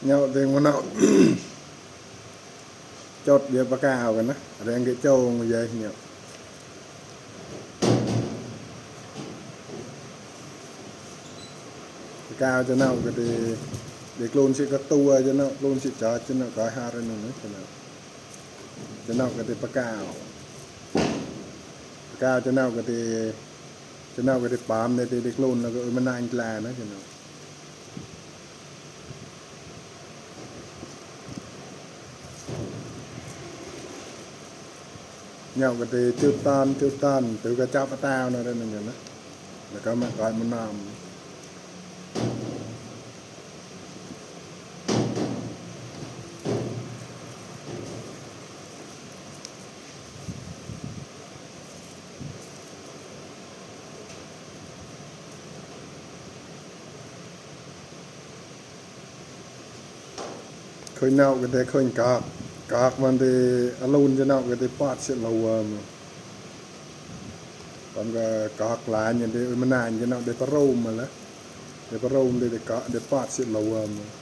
Nyaum tes mus nau coj diav pas kaus ka na, rev nqe cauj mus yais nyaum. Pas kaus cov nau ka tes, diav kloon sim koj tua cov nau, kloon sim cov cov nau kov ha rau nws na cov nau. Cov nau ka tes pas kaus, pas kaus cov nau ka tes, cov nau ka tes pom ntawm tes diav kloon no ka ua mas naj dlaa na cov nau. Nyaum ka tes cug ton cug ton twg koj coj pas tau no rau nws na, lawv koj mam kov mus no. Khooj nau ka tes khooj kov, kov mas tes a lun cov nau ka tes pom sim lug ua mas, pom kov lawm nws tes ua mas naj cov nau tes pas rooj mas lawm, tes pas rooj tes tes kov tes pom sim lug ua mas.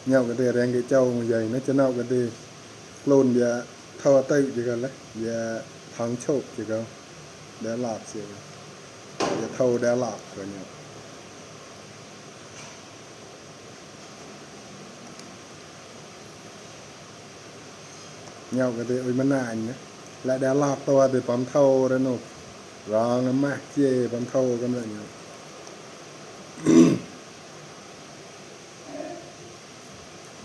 Nyaum ka tes rev nqe cauj mus yais na cov nau ka tes, kloon yog thau tawm ces koj lawm, yog thov chauj ces koj, dab loj ces, yog thau dab loj koj nyaum. Nyaum ka tes ua mas naj na, lawm dab loj tua tes pom thau rau nws, rov maj ces pom thau koj lawm nyaum.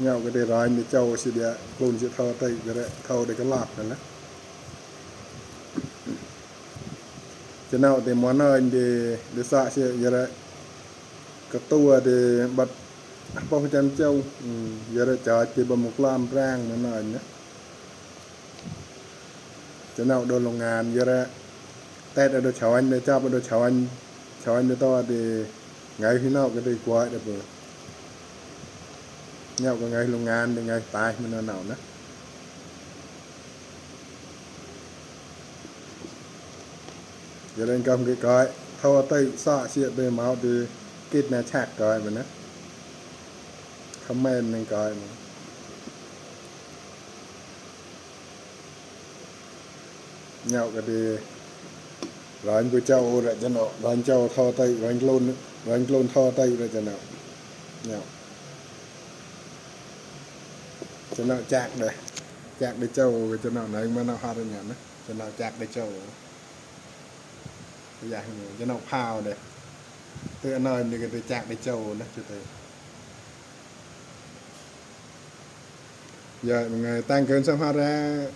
Nyaum ka tes rov nqe cauj sim diav kloon sim thau tawm, thau tes koj loj koj lawm. Cov nau tes mus no tes, tes xom sim yog koj tua tes npaj paub cam cauj, yog cov ces npaj mus kloj nraag mus no na. Cov nau dua lug ngas yog tes dua chawv, tes coj dua chawv, chawv tes tau tes, nqe hwj nau ka tes kuaj dua pw. Nyaum ka nqe lug ngas tes nqe tais mus no nau na. Yog li koj nqe kov thau tawm xom sim tes maum tes kij na tshaj kov mas na, comment neeg kov mas. Nyaum ka tes rov npaj cauj rau cov nau, rov cauj thau tawm, rov kloon thau tawm rau cov nau. Cov nau cam tes, cam tes cauj, cov nau na mas nau ha rau nyaum na, cov nau cam tes cauj. Yog cov nau phau tes, twb no nws ka tes cam tes cauj na ces tes. Yog nqe tag kawg xab ha rau